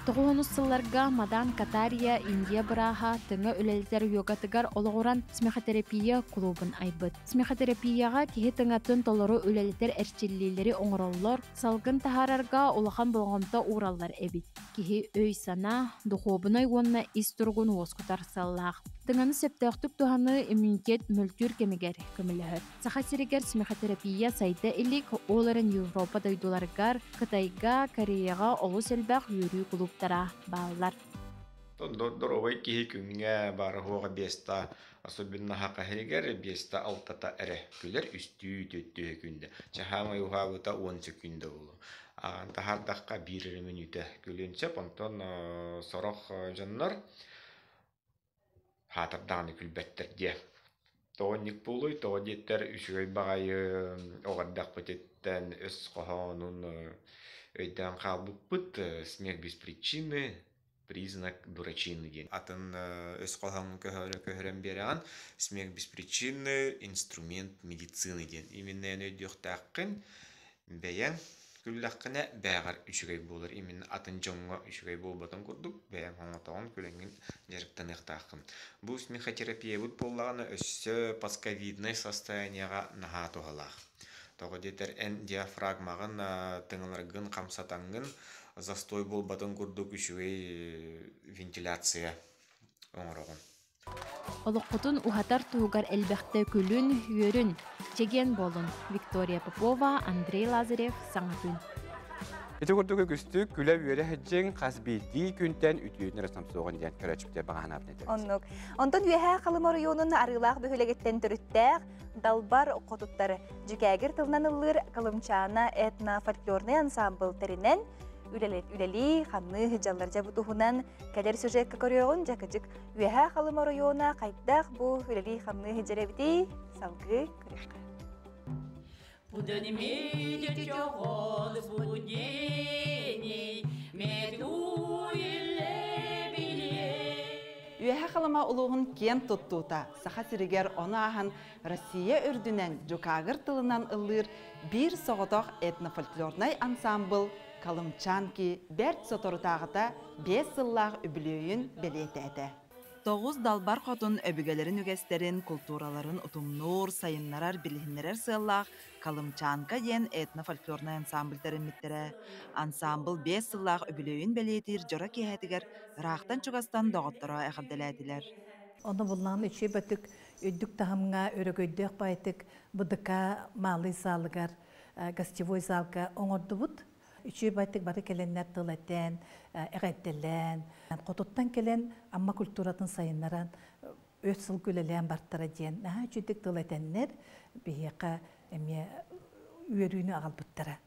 Тоҕуһунус сылларга Мадан Катария Индия бырааһа тыҥа үлэлэтэр йогатыгар олоҕуран смехотерапия кулуубун айбыт. Смехотерапияҕа киһи тыҥатын толору үлэлэтэр эрчиллиилэри оҥороллор, салгын таһаарарга улахан болҕомто уураллар эбит. Киһи өй-санаа, духуобунай уонна ис туругун уоскутар сыаллаах. Тыҥаны сөптөөхтүк туһаныы иммунитет мөлтүүр кэмигэр көмөлөһөр. Саха сиригэр смехотерапия сайда илик, ол эрэн Европа дойдуларыгар, Кытайга, Кореяҕа олус элбэх үөрүү кулууптара бааллар. Доруобай киһи күҥҥэ баара-суоҕа биэстэ, особенно саха иһигэр биэстэ алтата эрэ күлэр, үстүү түөртүү күндэ. Чаһаамай уһаабыта 10 секунда буолуо. Аҕан таһаардахха биир эрэ мүнүүтэ күлүөн сөп, онтон сорох дьоннор хаатырдаҕына күлбэттэр диэ. Тоҕо инник буолуой, тоҕо диэтэр үчүгэй баҕайы оҕо эрдэхпититтэн өс хоһоонун өйдөөн хаалбыппыт «Смех без причины признак дурачины» диэн. Атын өс хоһооҥҥун көһөрөн биэрэҕин «Смех без причины инструмент медицины» диэн. Именно эн өйдүөхтээххин бэйэҥ күллэххинэ бээҕэр үчүгэй буолар именно атын дьоҥҥо үчүгэй буолбатын курдук бэйэҥ оҥотоҕун күлэҥҥин дьарыктаныахтааххын. Бу смехотерапиябыт буоллаҕына өссө постковиднай состояниеҕа наһаа туһалаах. Тоҕо диэтэр эн диафрагмаҕын тыҥаларгын хамсатаҥҥын застой буолбатын курдук үчүгэй вентиляция оҥороҕун. Олоххутун уһатар туһугар элбэхтэ күлүн, үөрүн, чэгиэн буолун. Виктория Попова, Андрей Лазарев, Саҥа күн. Ити курдук үгүстүк күлэ-үөрэ сылдьыҥ хас биирдии күнтэн үтүөнү эрэ сомсуоҕун диэн көрөөччүбүтүгэр баҕаһынаабын этэбит. Оннук. Онтон Үөһээ Халыма оройуонун Арыылаах бөһүөлэгиттэн төрүттээх Далбар хотуттары Дьүкээгир тылынан ыллыыр Калымчаана этно-фольклорнай ансаамбыл тэринэн үлэлии, хамныы сылдьаллар дьэ бу туһунан кэлэр сюжекка көрүөҕүн дьэ кыдьык Үөһээ Халыма оройуона хайдах бу үлэлии-хамныы сылдьар эбитий салгыы көрүөххэ. Үөһэ Халыма улууһун киэн туттуута Саха сиригэр ону ааһан Россия үрдүнэн дьукаагыр тылынан ыллыыр биир соҕотох этнофольклорнай ансаамбыл Калымчанки бэрт соторутааҕыта 5 сыллаах үбүлүөйүн бэлиэтээтэ. Тоҕус далбар хотун өбүгэлэрин үгэстэрин, култуураларын утумнуур, сайыннарар, билиһиннэрэр сыаллаах Калымчанка диэн этно-фольклорнай ансамбль тэриммиттэрэ. Ансаамбыл 5 сыллаах үбүлүөйүн бэлиэтиир дьоро киэһэтигэр ыраахтан-чугастан доҕотторо эҕэрдэлээтилэр. Ону буллаҕына үчүгэй бөтүк үрдүк таһымҥа өрөгөйдөөх баайтык БДК Малый залыгар гостевой залга оҥордубут. Үчүгэй байтык бары кэлэннэр тыл этэн, эҕэрдэлээн, хотуттан кэлэн Амма культуратын сайыннаран өт сыл үлэлээн бартара диэн наһаа үчүгдүк тыл этэннэр биһиэхэ эмиэ үөрүүнү аҕалбыттара.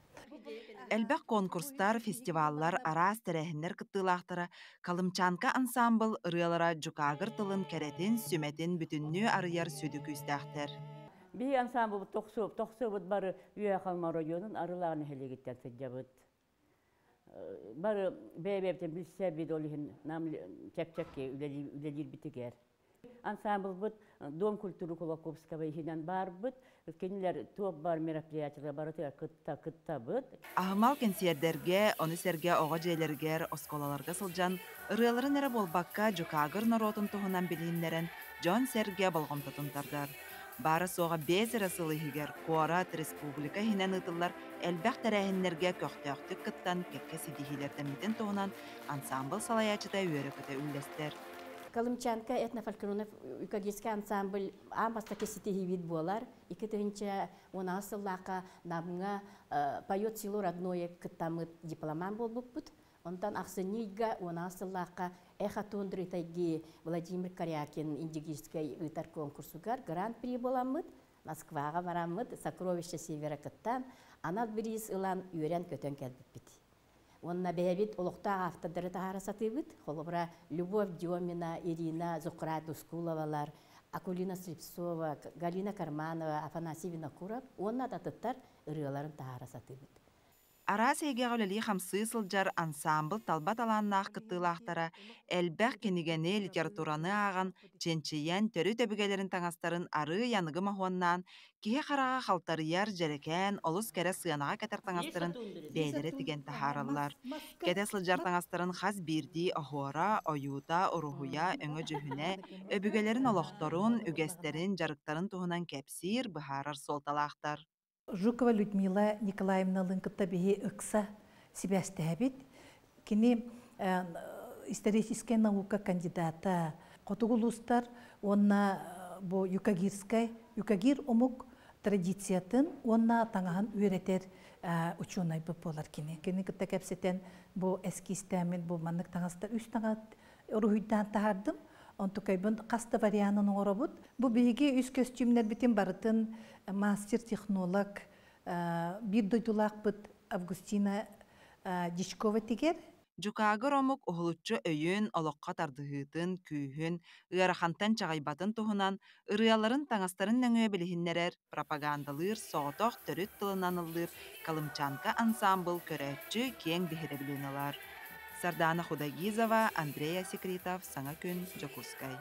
Элбэх конкурстар, фестиваллар, араас тэрээһиннэр кыттыылаахтара Калымчанка ансаамбыл ырыалара дьукаагыр тылын кэрэтин, сүмэтин бүтүннүү арыйар сүдү күүстээхтэр. Биһи ансамблбыт тохсуобут бары Үөһээ Халыма оройуонун Арылаах нэһилиэгиттэн сылдьабыт. Бары бэйэ-бэйэбитин билсэбит, ол иһин нам чэпчэки үлэлиирбитигэр. Ансамблбыт Дом культуры Кулаковского иһинэн баарбыт. Кинилэр туох бар мероприятиелар барытыгар кытта кыттабыт. Аһымал кэнсиэрдэргэ, ону сэргэ оҕо дьиэлэригэр, оскуолаларга сылдьан, ырыаларын эрэ буолбакка, дьукаагыр норуотун туһунан билиһиннэрэн, дьон-сэргэ болҕомтотун тардар. Баара-суоҕа биэс эрэ сыл иһигэр куорат, республика иһинэн ыытыллар элбэх тэрээһиннэргэ көхтөөхтүк кыттан кэккэ ситиһиилэрдэммитин туһунан ансаамбыл салайааччыта үөрэ-көтө үллэстэр. Колымчанка этнофольклорный юкагирский ансамбль аан бастакы ситиһиибит буолар. 2016 сыллаахха Намҥа «Поет село родное» кыттаммыт дипломант буолбуппут. Онтон ахсынньы ыйга 16 сыллаахха «Эхо тундры тайги» Владимир Корякин индигирскэй ыытар конкурсугар гран-при буоламмыт, Москваҕа бараммыт «Сокровище Севера» кыттан, анал бириис ылан үөрэн-көтөн кэлбиппит. Уонна бэйэбит олохтоох автордары таһаара сатыыбыт. Холобура, Любовь Демина, Ирина Зухра-Дускуловалар, Акулина Слепцова, Галина Карманова, Афанасий Винокуров уонна атыттар ырыаларын таһаара сатыыбыт. Араас эйгэҕэ үлэлии-хамсыы сылдьар ансаамбыл талба талааннаах кыттыылаахтара элбэх кинигэни, литератураны ааҕан, чинчийэн, төрүт өбүгэлэрин таҥастарын арыый аныгы моһуоннаан, киһи хараҕа халтарыйар, дьэрэкээн, олус кэрэ сыанаҕа кэтэр таҥастарын бэйэлэрэ тигэн таһаараллар. Кэтэ сылдьар таҥастарын хас биирдии оһуора, ойуута, уруһуйа, өҥө-дьүһүнэ, өбүгэлэрин олохторун, үгэстэрин, дьарыктарын туһунан кэпсиир, быһаарар суолталаахтар. Жукова Людмила Николаевналыын кытта биһи ыкса сибээстэһэбит. Кини историческай наука кандидата, хотугу улуустар уонна бу юкагирскай, юкагир омук традициятын уонна таҥаһын үөрэтэр учуонайбыт буолар кини. Кини кытта кэпсэтэн бу эскизтээммин бу маннык таҥастар үс таҥа уруһуйдаан таһаардым. Онтукайбын хас да варианын оҥоробут. Бу биһиги үс көстүүмнэрбитин барытын мастер-технолог биир дойдулаахпыт Августина Дичкова тигэр. Дьукаагыр омук уһулуччу өйүн, олоххо тардыһыытын, күүһүн, ыарахантан чаҕыйбатын туһунан ырыаларын таҥастарын нөҥүө билиһиннэрэр, пропагандалыыр соҕотох төрүт тылынан ыллыыр Колымчанка ансаамбыл көрөөччү киэҥ биһирэбилин ылар. Сардаана Худогизова, Андрей Асекритов, Саҥа күн, Дьокуускай.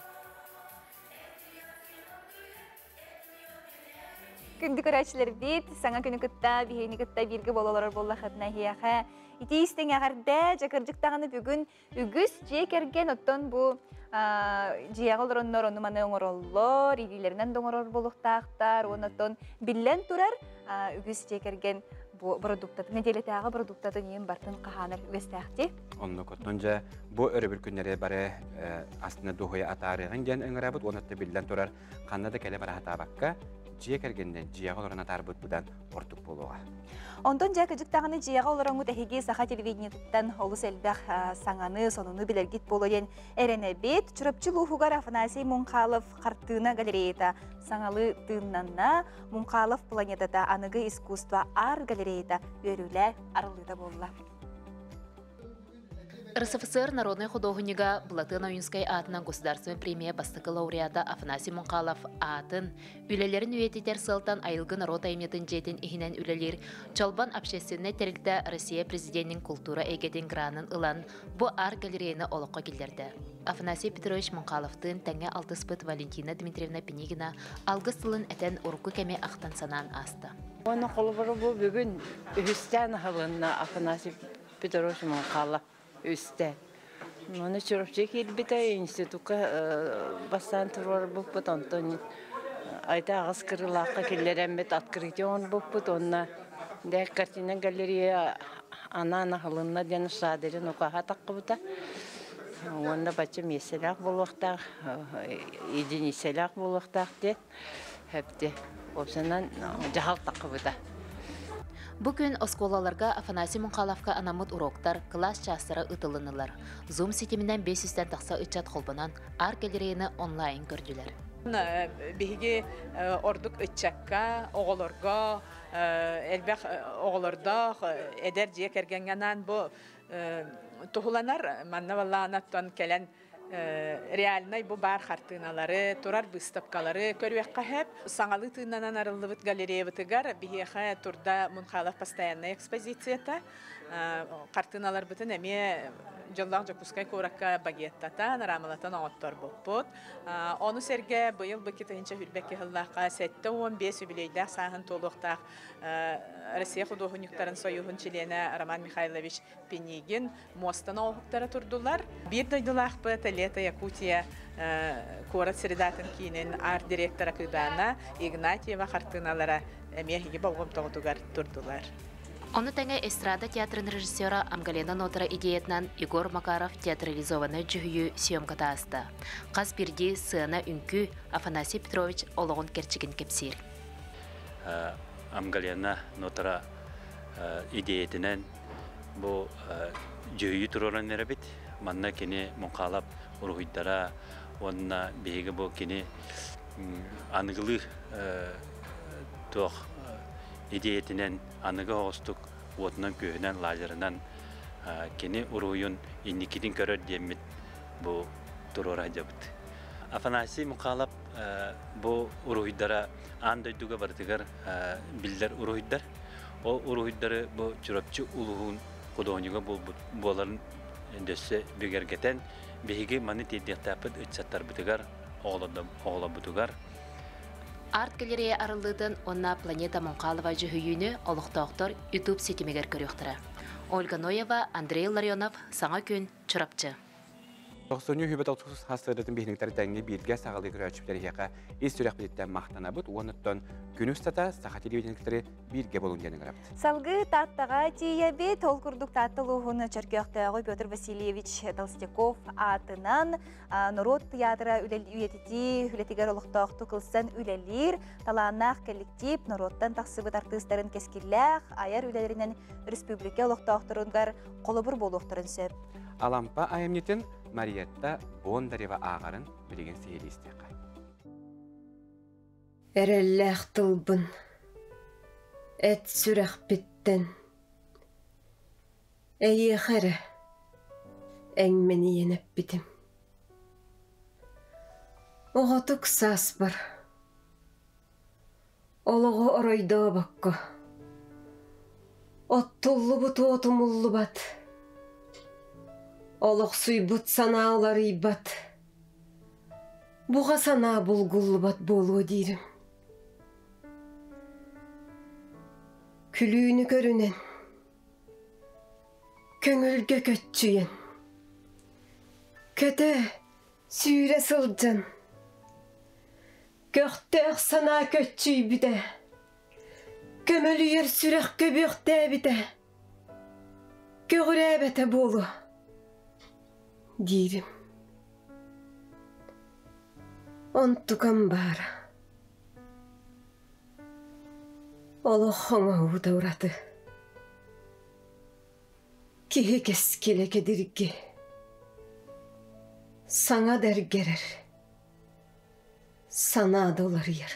Күндү көрөөччүлэрбит, саҥа күнү кытта, биһигини кытта бииргэ буола олорор буоллахытына эһиэхэ итии истиҥ эҕэрдэ, дьэ кырдьык даҕаны бүгүн үгүс дьиэ кэргэн оттон бу дьиэҕэ олороннор ону маны оҥороллор, илиилэринэн да оҥорор буолуохтаахтар, уонна оттон биллэн турар үгүс дьиэ кэргэн бу продуктатын, нэдиэлэтээҕи продуктатын иин бартын хаһаанар үгэстээхти. Оннук оттон дьэ бу өрөбүл күннэри бары астына дуоһуйа атаарыаҕын диэн ыҥырабыт уонна биллэн турар ханна да кэлэ бара сатаабакка дьиэ кэргэнинэн дьиэҕэ олорон атаарбыт быдан ордук буолуоҕа. Онтон дьэ кыдьык даҕаны дьиэҕэ олороҥҥут эһиги саха телевидениетыттан олус элбэх саҥаны, сонуну билэргит буолуо диэн эрэнэбит. Чурапчы улууһугар Афанасий Муҥхалов хартыына галереята саҥалыы тыыннанна. Муҥхалов планетата аныгы искусство арт-галереята үөрүүлээх арыллыыта буолла. РСФСР народнай худуоһунньуга Былатыан Ойуунскай аатынан государственнай премия бастакы лауреата Афанасий Муҥхалов аатын, үлэлэрин үйэтитэр сыалтан Айылгы норуот айымньытын дьиэтин иһинэн үлэлиир Чолбон общественнай тэрилтэ Россия президенин култуура эйгэтин гранын ылан, бу арт-галереяны олоххо киллэрдэ. Афанасий Петрович Муҥхаловтыын тэҥҥэ алтыспыт Валентина Дмитриевна Пинигина алгыс тылын этэн урукку кэми ахтан-санаан ааста. Уонна холобура бу бүгүн үһүстээн аһылынна Афанасий Петрович Муҥхалов үстэ. Ону Чурапчы киирбитэ, институкка бастаан туруорбуппут, онтон айта аҕыс кырыылаахха киллэрэммит открытие оҥорбуппут уонна дэ картина галерея анаан аһылынна диэн Шадрин укаһа таххыбыта. Уонна бачча миэстэлээх буолуохтаах, единицэлээх буолуохтаах диэн Хэпти. Уопсайынан дьаһал таххыбыта. Бу күн оскуолаларга Афанасий Мунхаловка анаммыт уроктар, кылаас чаастара ыытылыннылар. Zoom ситиминэн 500-тэн тахса ыччат холбонон, арт-галереяны онлайн көрдүлэр. Биһиги ордук ыччакка, оҕолорго, элбэх оҕолордоох эдэр дьиэ кэргэҥҥэ анаан бу туһуланар. Манна баллаанаттан кэлэн Реальнай бу баар хартыыналары, турар быыстапкалары көрүөххэ сөп. Саҥалыы тыыннанан арыллыбыт галереябытыгар биһиэхэ турда Мунхалов постояннай экспозицията. Хартыыналарбытын эмиэ дьоллоох Дьокуускай куоракка багеттатан, рамалатан оҥотторбуппут. Ону сэргэ быйыл бу 2022 сыллаахха 75 юбилейдаах сааһын туолуохтаах Россия худуоһунньуктарын союһун чилиэнэ Роман Михайлович Пинигин муостаны оҥоһуктара турдулар. Биир дойдулаахпыт Лето Якутия куорат средатын киинин арт-директора Кыдаана Игнатьева хартыыналара эмиэ эһиги болҕомтоҕутугар турдулар. Ону тэҥэ эстрада театрын режиссера Амгалена Нотара идеятынан Егор Макаров театрализованнай дьүһүйүү съемката ааста. Хас биирдии сыана үҥкүү Афанасий Петрович олоҕун кэрчигин кэпсиир. Амгалена Нотара идеятынан бу дьүһүйүү туруоран эрэбит. Манна кини Муҥхаалап уруһуйдара уонна биһиги бу кини аныгылыы туох идеятинэн аныгы оҕустук уотунан-күөһүнэн, лазерынан кини уруһуйун инникитин көрөр диэммит бу туруора сылдьабыт. Афанасий Мухалов бу уруһуйдара аан дойдуга барытыгар биллэр уруһуйдар. Ол уруһуйдары бу Чурапчы улууһун худуоһунньуга буолбут буоларын дөссө бигэргэтэн, биһиги маны тиэрдиэхтээхпит ыччаттарбытыгар, оҕолорбутугар. Арт-галерея арыллыытын уонна Планета Муҥхалова дьүһүйүүнү олохтоохтор YouTube ситимигэр көрүөхтэрэ. Ольга Ноева, Андрей Ларионов, Саҥа күн, Чурапчы. Тохсунньу хүбэт отус хастырытын биһиниктэр тэҥҥэ бииргэ саҕалыы көрөөччүлэр иһиэхэ ис сүрэхпититтэн махтанабыт уонуттан күн устата саха телевидениктери бииргэ болун диэн ыҥырабыт. Салгыы Тааттаҕа тиийэбит. Ол курдук Таатта улууһун Чөркөөхтөөҕү Петр Васильевич Толстяков аатынан норуот театра үйэтитии үлэтигэр олохтоохтук ылсан үлэлиир талааннаах коллектив норуоттан тахсыбыт артыыстарын кэскиллээх айар үлэлэринэн республика олохтоохторугар холобур буолуохтарын сөп. Алампа айымньытын Мариетта Бондарева ааҕарын билигин сиһилии истиэххэ. Эрэллээх тылбын эт сүрэхпиттэн эйиэхэ эрэ эҥмэнийэн эппитим. Оҕотук сааспар олоҕу оройдообокко оттуллубут уотумуллубат олохсуйбут санаа уларыйбат буҕа санаа булгуллубат буолуо диирим. Күлүүнү көрүнэн, көҥүлгэ көччүйэн, көтө, сүүрэ сылдьан, көхтөөх санаа көччүйбүтэ, көмөлүйэр сүрэх көбүөхтээбитэ, көҕүрээбэтэ буолуо диирим. Онтукам баара. Олох оҥоһуута ураты. Киһи кэскилэ кэдирги. Саҥа да эргэрэр. Санаа да уларыйар.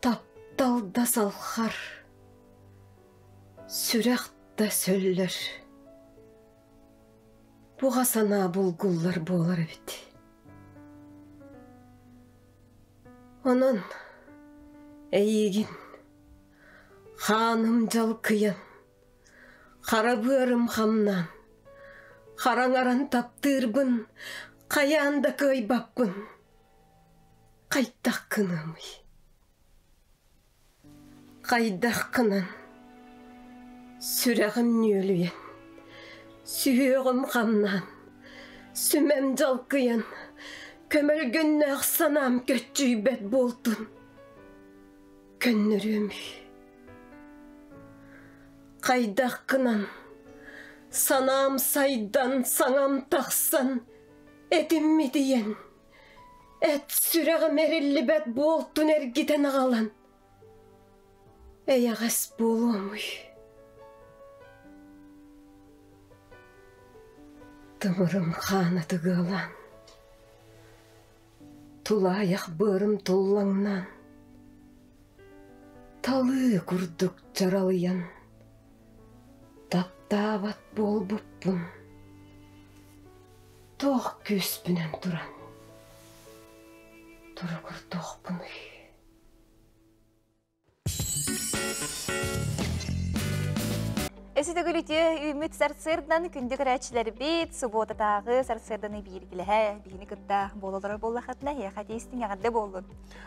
Таптал да салхар. Сүрэх да сөллөр. Буҕа санаа булгуллар буолар эбит. Онон эйиигин хааным дьалкыйан, хара быарым хамнаан, хараҥаран таптыырбын хайаан да кыайбаппын. Хайдах гынамый? Хайдах гынан сүрэҕим нүөлүйэн, сүһүөҕүм хамнаан, сүмэм дьалкыйан, көмөлгөннөөх санаам көччүйбэт буолтун көннөрүөмүй? Хайдах гынан санаам сайдан, саҥам тахсан, этим митийэн, эт сүрэҕим эриллибэт буолтун эргитэн аҕалан, эйэҕэс буолуомуй? Тымырым хаана тыгыалаан, тулаайах быарым туллаҥнаан, талыы курдук чаралыйан, таптаабат буолбуппун. Туох күүспүнэн туран туругурдуохпунуй? Эси төгүлүтүө үүммүт сарсыардан күндү көрөөччүлэрбит субуотатааҕы сарсыарданы бииргилэһэ биһини кытта буолалара буоллахатына эһиэхэ тиистиҥ эҕэрдэ буоллун.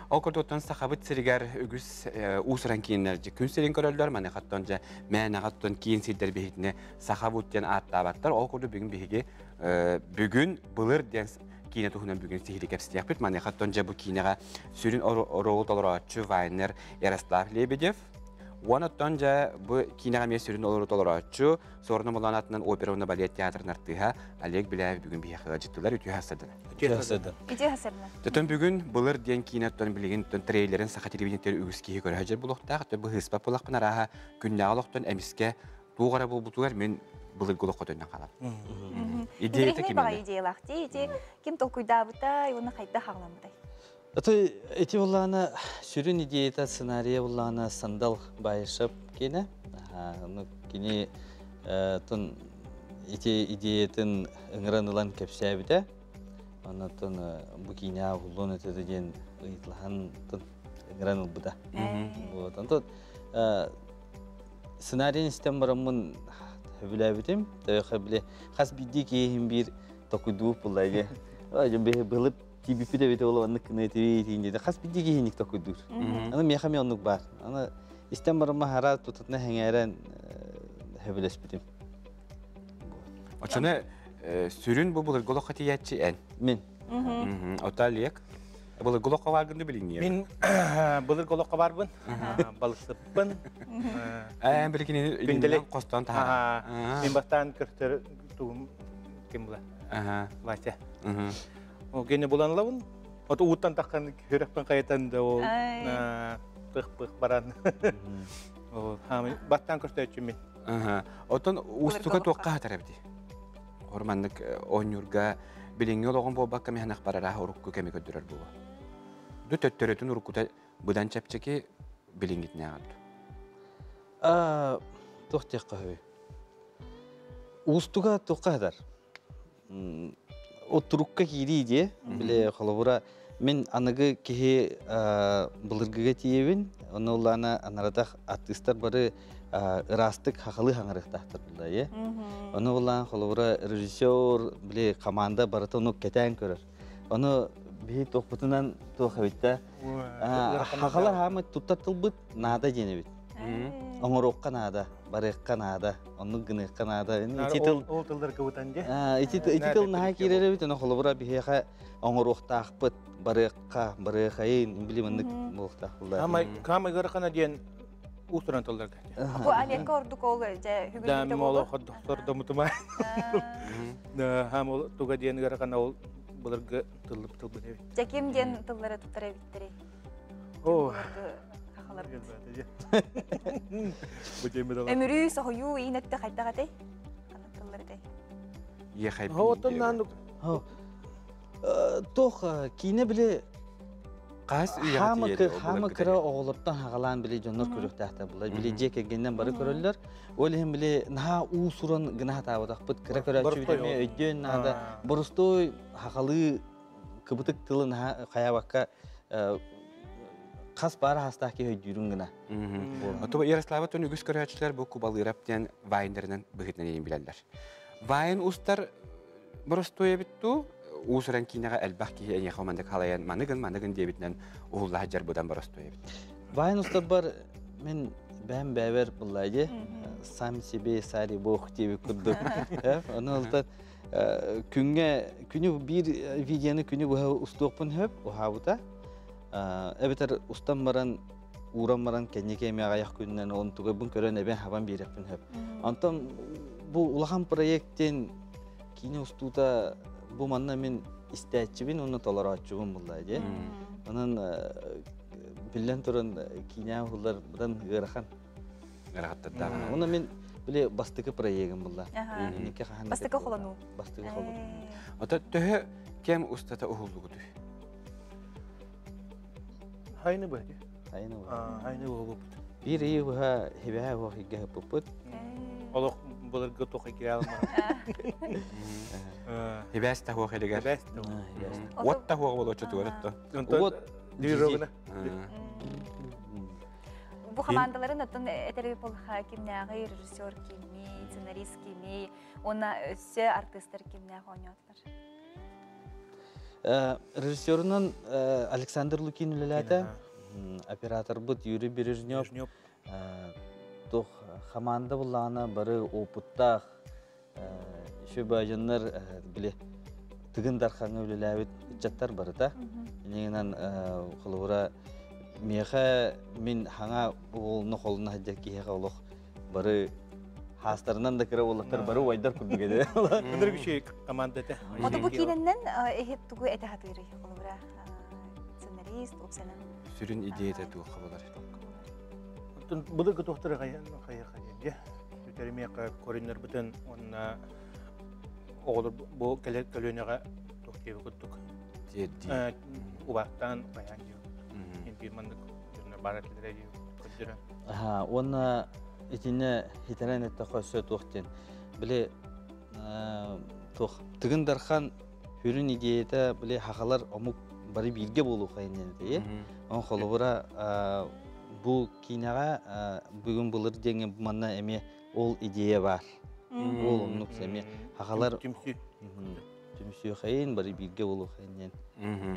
Ол курдуктан сахабыт сиригэр үгүс уус-уран кииннэр күн сирин көрөллөр, маныхаттан дьэ мээнэҕэ киин сирдэр биһитини сахабут диэн ааттаабаттар. Ол курдук бүгүн биһиги бүгүн былыр диэн киинэ туһунан бүгүн сиһили кэпсэтиэхпит. Маныхаттан дьэ бу киинэҕэ сүрүн оруолу толорооччу Вайнер Ярослав Лебедев, Уон оттон дьэ бу киинэҕэ эмиэ сүрүн олору толорооччу Суорна Мулан атынан опера уонна балет театрын артыыһа Олег Беляев бүгүн биһиэхэ ыалдьыттылар. Үтүө хасырдына. Үтүө хасырдын. Үтүө хасырдына. Төтөн бүгүн былыр диэн киинэ оттон билигин трейлерин саха телевидениетигэр үгүс киһи көрө сылдьар буолуохтаах. Өттө быһыыспат буоллахпын арааһа күннээҕи олохтон эмискэ туох эрэ буолбутугар мин былыргы олоххо төннөн хаалабын. Идеята ким идеялаах дии ити ким толкуйдаабытай уонна хайдах хаҕламмытай? Аты ити буллаана сүрүн идеята сценария буллаана Сандал Байышев киинэ. Ну кини тун ити идеятын ыҥыран ылан кэпсээбитэ. Оннотон бу киинэ уһуллуон этэ диэн ыйытылаһан тун ыҥыран ылбыта. Вот. Онтон сценарийын истэн бараммын сөбүлээбитим. Төһө били хас биирдии киһим биир токуйдуу булла ди. Былып тиибиппит эбит ол оннук гына этиби диде. Хас биирдии киһиник токуйдуур. Аны миэхэ эмиэ оннук баар. Аны истэн барамма хара тутатына хэҥээрэн сөбүлэспитим. Очону сүрүн бу былыргы олоххо тиийээччи эн. Мин. Ота Олег. Былыргы олоххо бааргын билиҥҥиэ. Мин былыргы олоххо барбын. Балысыппын. Эн биликини Күндэлэй хостон таһаа. Мин бастаан көртөр тугум ким була? Вася. Ол гене булан лабын. От ууттан таххан хүрөхпүн хайытан да ол пых-пых баран. Ол бастаан көртөөччү мин. Оттон уустука туохха хатар эбити? Хорманнык оонньуурга билиҥҥи олоҕун буолбакка миһанах барараах урукку кэми көрдөрөр буолуо. Ду төттөрөтүн уруккута быдан чэпчэки билиҥҥитинээҕэр. Туох диэххэ хөй. Уустуга туохха хатар? Отурукка киирии дии. Били холобура мин аныгы киһи былыргыга тиийэбин. Ону улаана анаратах артыыстар бары ыраастык хахалы хаҥарыахтаахтар булла е. Ону улаан холобура режиссер били команда барыта ону кэтээн көрөр. Ону биһи туохпутунан туох эбит Хахалар хаамы туттар тылбыт наада диэн эбит. Оҥоруохха наада, барыахха наада, оннук гыныахха наада. Ити тыл ол тыллар кыбытан дии. Ити ити тыл наһаа киирэр эбит, ону холобура биһиэхэ оҥоруохтаахпыт, барыахха, барыахайын, били маннык буолуохтаах булла. Хамай хамай ыарахана диэн уустуран тылларга. Бу Олекка ордук ол дьэ бүгүн Да, мин ол хордомутума. Да, хам ол туга диэн ыарахана ол былыргы тыллып тылбыт эбит. Дьэ ким диэн тыллары туттар эбиттэрий? О. Хахалар. Өмүрүү, соһуйуу, иин өттө хайдах этэй? Ханнык тыллар этэй? Оттон Туох киинэ били Хас хаама кыра оҕолортон хагалаан били дьоннор көрүөхтээхтэр булар. Били дьиэ кэргэнинэн бары көрөллөр. Ол иһин били наһаа уусуран гына хатаабатахпыт. Кыра көрөөччү эмиэ өйдүөн наада. Боростуой хахалыы кыбытык тылы наһаа хайаабакка хас баара хастаах киһи өйдүүрүн гына. Оттон Ярослава тон үгүс көрөөччүлэр бу Кубалыырап диэн вайнерынан быһыытынан иин билэллэр. Вайн устар боростуой эбит дуу, уус-уран киинэҕэ элбэх киһи эйиэхэ маннык халайан маныгын маныгын диэбитинэн уһуллаһа дьарбыдан боростуой эбит. Вайн устарбар мин бэйэм бэйэбэр буллаа дии. Сам себе сари бог диэбит курдук. Ону ылтан күҥҥэ күнү биир видеоны күнү быһа устуохпун сөп уһаабыта. Эбэтэр устан баран ууран баран кэнники эмиэ аҕыйах күнүнэн онтугайбын көрөн эбэн хабан биэрэхпин сөп. Онтон бу улахан проектин киинэ устуута бу манна мин истээччибин уонна толорооччубун булла дии. Онон биллэн туран киинэ уһуллар быдан ыарахан. Ыарахаттардаах. Уонна мин били бастакы проегым булла. Бастакы холонуу. Бастакы холонуу. Ото төһө кэм устата уһуллугутуй? Хайны быһа. Хайны быһа. Хайны уһуллубут. Биир ый быһа хибэһэ уох иггэ хыппыппыт. Олох Былыргы тоқы кире алмар. Хибэс та хуох элигер. Хибэс та. Уот та хуох болочу тугарытто. Уот движогына. Бу командаларын оттон этери болха кимнээҕи режиссер кими, сценарист кими, уонна өссө артыыстар кимнээх оонньоотулар? Режиссерунан Александр Лукин үлэлээтэ. Операторбыт Юрий Бережнев. Тух хамаанда буллаҕына бары опыттаах еще баажаннар били Тыгын Дархаҥҥа үлэлээбит ыччаттар барыта. Инигинэн холобура миэхэ мин хаҥа буолуна холуна сылдьар киһиэхэ олох бары хаастарынан да кыра буоллахтар бары убайдар курдук этэ. Ынырык үчүгэй команда этэ. Ото бу киинэннэн эһит тугу этэ хатыырый холобура сценарист, упсанан. Сүрүн идеята туохха болар? Былыргы туохтары хайа хайа хайа Түтэримиэхэ кореннарбытын уонна оҕолор бу кэлэр көлүөнэҕэ туох диэби курдук тиэрдии убаастаан байаан диэби курдук маннык дьоннор баар этилэрэ диэби көрдөрөн. Аха, уонна итиннэ хитэрэн эттэххэ өссө туох диэн били туох Тыгын Дархан хүрүн идеята били хахалар омук бары бииргэ буолуохайын диэн этэ. Он холобура бу киинэҕэ бүгүн былыр диэҥҥэ манна эмиэ ол идея баар. Ол оннук эмиэ хахалар түмсүү түмсүөхайын бары бииргэ буолуохайын диэн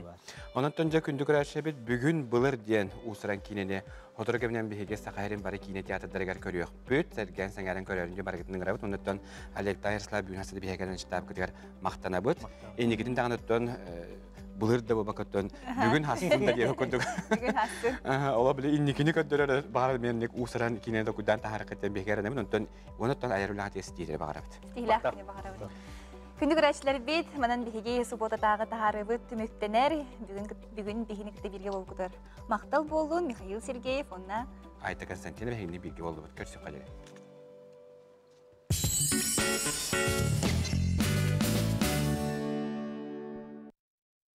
баар. Онон дьэ күндү көрөөччүбүт бүгүн былыр диэн уусуран киинэни сотору кэминэн биһиги Саха сирин бары киинэ театрдарыгар көрүөхпүт, сэргээн сэҥээрэн көрөөрүн барыгытын ыҥырабыт. Оннуттан Олег Ярослав бүгүн хасыды биһиги штабкытыгар махтанабыт. Инникитин даҕаныттан былыр да буолбаккаттан бүгүн хастын да диэх курдук. Бүгүн хастын. Ола били инникини көрдөрөр баҕар менник уусаран киинэ докудаан таһаарыккыттан биһиги эрэнэбин. Онтон онуттан айар үлэҕэ тиэстиире баҕарабыт. Тиһилээх баҕарабыт. Күндү көрөөччүлэрбит, манан биһиги субботатааҕы таһаарыбыт түмүктэнэр. Бүгүн бүгүн биһини кытта бииргэ буолгутар. Махтал буоллун Михаил Сергеев уонна Айта Константинова биһигини бииргэ боллубут. Көрсүөххэ диэри.